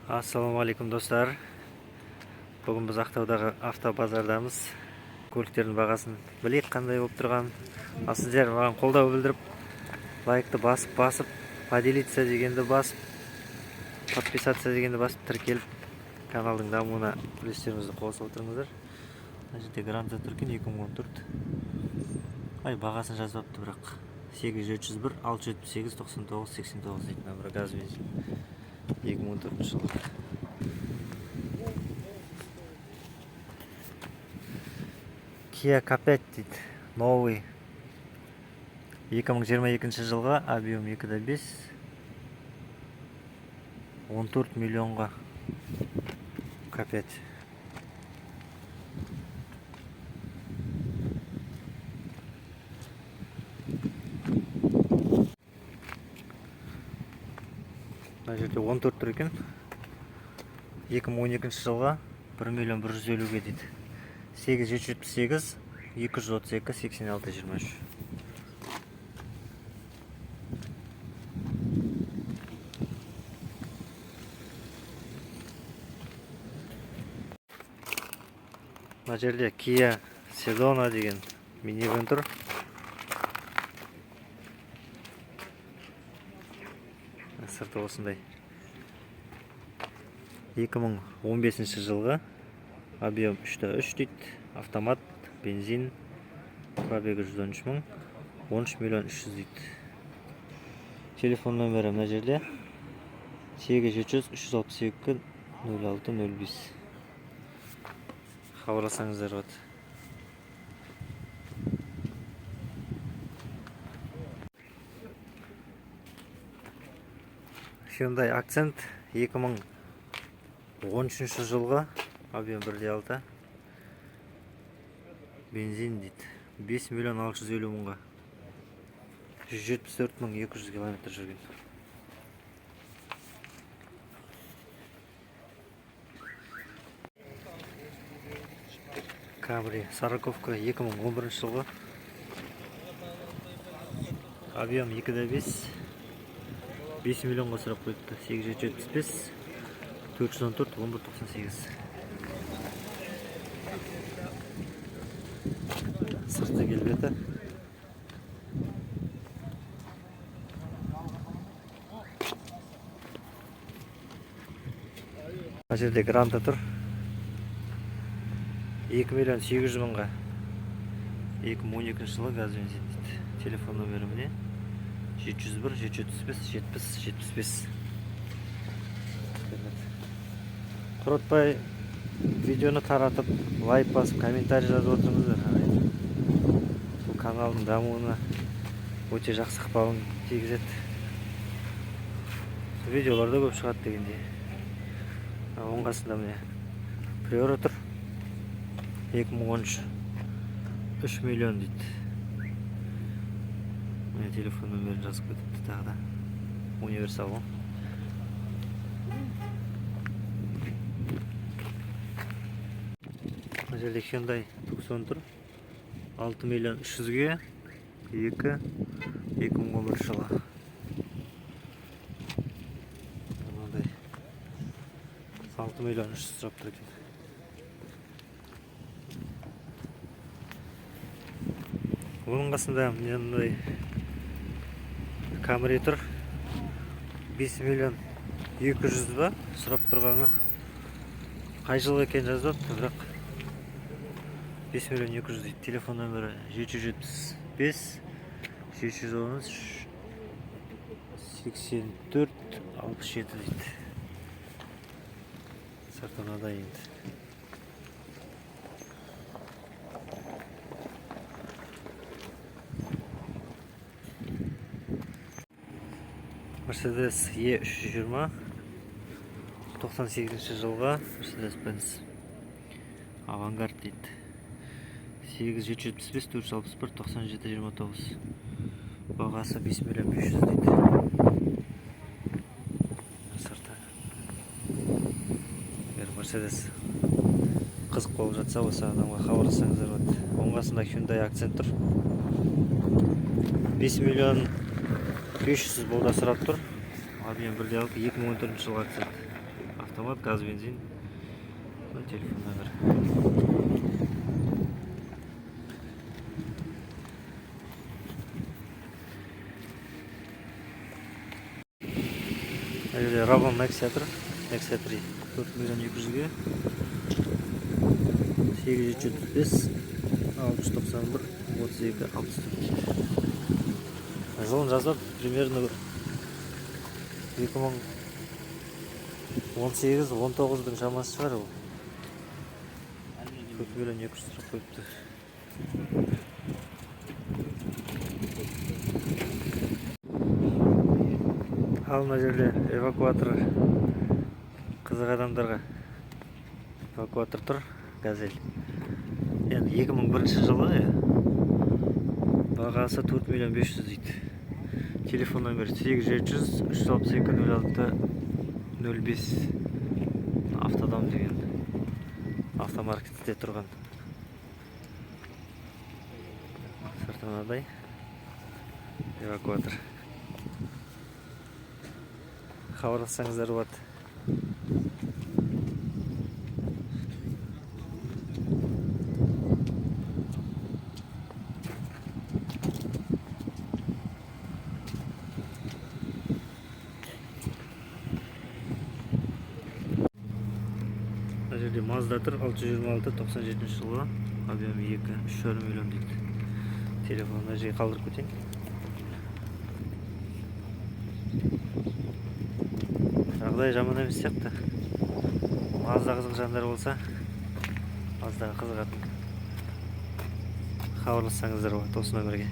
Ассалаумағалейкум, достар! Бүгін біз Ақтаудағы автобазардамыз. Көліктердің бағасын білейік, қандай болып тұрғанын. Ал сіздер маған қолдау білдіріп, лайкты басып басып, поделиться дегенді басып, подписаться дегенді басып, тіркеліп, каналдың дамуына үлестеріңізді қосып отырыңыздар. Мына жерде Гранта тұр екен, 2014. Ай, бағасын жазып алыпты бірақ. 8701 678 99 89 дейтін нөмірі. Газ, бензин, 2014 жылғы. Kia K5 дейді, новый, 2022 жылғы, объем 2,5, 14 миллионға K5. Мына жерде 14 тұр екен, 2012 жылғы, 1 миллион 150-ге дейді. 8778 232 86 23. Мына жерде Kia Sedona деген минивэн тұр. Сырты осындай. 2015 жылғы, объем 3,3 дейді, автомат, бензин, пробегі 113 мың, 13 миллион 300 дейді. Телефон нөмірі мына жерде: 8700 362 06 05. Хабарласаңыздар болады. Hyundai Accent, 2013 жылғы, объем 1,6, бензин дейді, 5 миллион 650 мыңға, 174 мың 200 километр жүрген. Камри, сороковка, 2011 жылғы, объем 2,5, 5 миллионға сұрап қойыпты. 875 414 11 98. Сырты келбеті. Мына жерде Гранта тұр, 2 миллион 800 мыңға, 2012 жылы, газ, бензин дейді. Телефон нөмірі міне: 701 775 70 75. Құртпай видеоны таратып, лайк басып, комментарий жазып отырыңыздар, ағайын. Бұл каналдың дамуына өте жақсы ықпалын тигізеді, видеолар да көп шығады дегендей. Оның қасында, міне, Приора тұр, 2013, 3 миллион дейді. Міне, телефон нөмірін жазып кетіпті тағы да. Универсал ғой. Мына жерде Hyundai Tucson тұр, 6 миллион 300-ге, 2 2011 жылы. Мынандай 6 миллион 300 сұрап тұр екен. Оның қасында міне мындай Камри тұр, 5 миллион 200 ба сұрап тұрғаны. Қай жылғы екенін жазбапты, бірақ 5 миллион 200 дейді. Телефон нөмірі 775 713 84 67 дейді. Сырты мынадай енді. Мерседес Е 320, 98 жылғы Мерседес Бенз Авангард дейді. 8775 461 97 29. Бағасы 5 миллион 500 дейді. Сырты. Егер Мерседес қызық болып жатса, осы адамға хабарлассаңыздар болады. Оның қасында Hyundai Accent тұр, 5 миллион 500 болда сұрап тұр, объем 1,6, 2014 жылғы Accent. Автомат, газ, бензин. Телефон номері. Мына жерде Равон Nexia тұр. Nexia 3 4 миллион 200-ге. 875 691 32 64. Жылын жазып, примерно 2018-19-дың шамасы шығар ол. 4 миллион 200 сұрап қойыпты. Ал мына жерде эвакуатор, қызық адамдарға эвакуатор тұр, Газель. Енді 2001 жылы, бағасы 4 миллион 500 дейді. Телефон номері 8700 362 06 05. Автодом деген автомаркетте тұрған. Сырты мынадай эвакуатор. Хабарлассаңыздар болады. Мына жерде Mazda тұр, 626, 97 жылғы, объемы 2, 3,5 миллион дейді. Телефонын мына жерге қалдырып кетейін. Жағдай жаман емес сияқты. Mazda қызық жандар болса, Mazdaға қызығатын, хабарлассаңыздар болады осы нөмірге.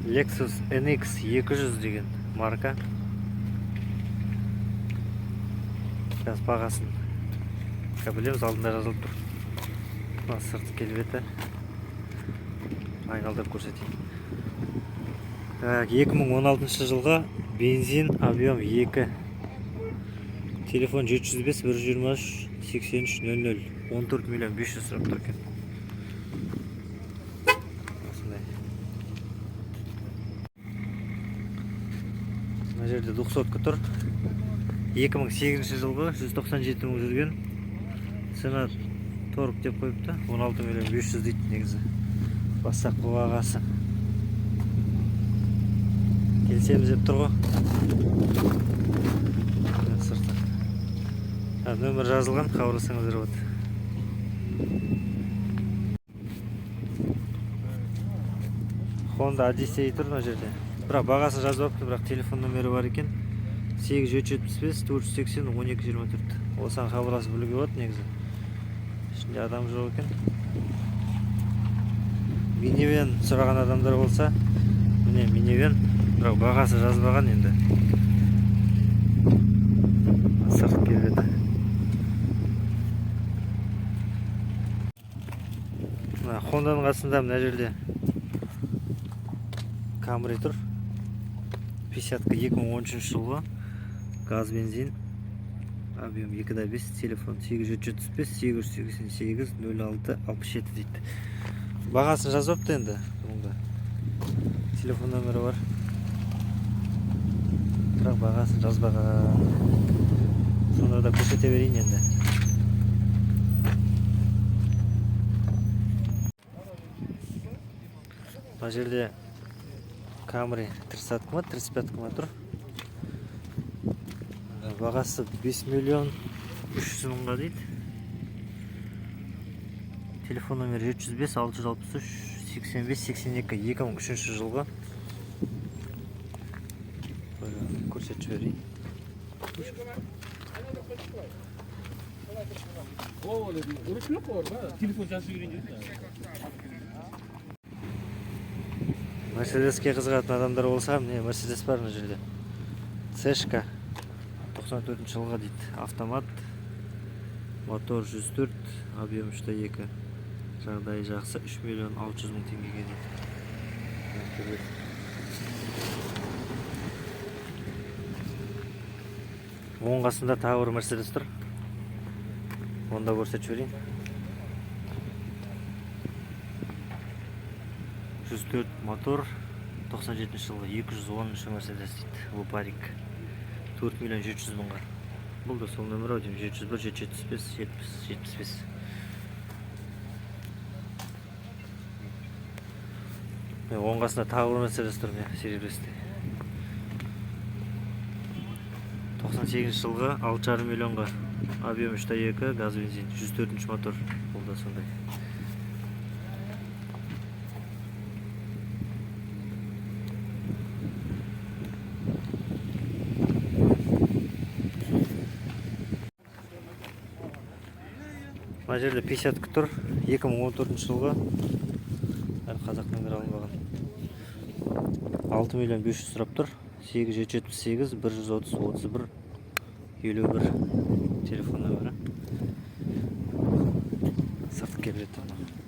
Lexus NX 200 деген марка. Қазір бағасын білеміз, алдында жазылып тұр. Мына сырт келбеті, айналдырып көрсетейін. Так, 2016 жылғы, бензин, объем 2. Телефон 705 123 83 00. 14 миллион 500 сұрап тұр екен. Осындай. Мына жерде двухсотка тұр. 2008 жылғы, 197 мың жүрген. Цена торг деп қойыпты. 16 миллион 500 дейді негізі. Бастапқы бағасы. Келісеміз деп тұр ғой. Мына сырты. Нөмір жазылған, хабарласаңыздар болады. Honda Odyssey тұр мына жерде. Бірақ бағасын жазып алыпты, бірақ телефон нөмірі бар екен. 8775 480 12 24. Осыған хабарласып білуге болады негізі. Ішінде адам жоқ екен. Минивен сұраған адамдар болса, міне минивен, бірақ бағасы жазбаған енді. Сырт келбеті. Мына Hondaның қасында мына жерде Camry тұр. 50 2013 жылғы, газ, бензин, объем 2,5. Телефон 875 888 06 67 дейді. Бағасын жазып енді бұнда. Телефон нөмірі бар. Бірақ бағасын жазбаған. Сонда да көрсете берейін енді. Мына жерде Camry 30 ма, 35 ма тұр. Бағасы 5 миллион 300 мыңға дейді. Телефон номері 705 663 85 82, 2003 жылғы. Көрсетіп жіберейін. О, ұрышып бар, ба? Телефон жазып жіберейін дедім. Мерседеске қызығатын адамдар болса, міне Мерседес бар мына жерде. Цешка 94 жылғы дейді. Автомат, мотор 104, объем 3.2. Жағдайы жақсы, 3 миллион 600 мың теңгеге дейді. Мына оң қасында тағы бір Мерседес тұр. Оны да көрсетіп жіберейін. 104 мотор, 97 жылғы, 210 Мерседес дейді. Лупарик. 4 миллион 700 мыңға. Бұл да сол нөмір ау деймін, 701 775 70 75. Міне, оң қасында тағы бір Мерседес тұр, міне, серебристый. 98 жылғы, 6,5 миллионға. Объем 3,2, газ, бензин, 104 мотор. Бұл да сондай. Мына жерде 50 тұр, 2014 жылғы. Әлі қазақ нөмірі алынбаған. 6 миллион 500 сұрап тұр. 8778 130 31 51 телефон нөмірі. Сыртқы келбеті мынау.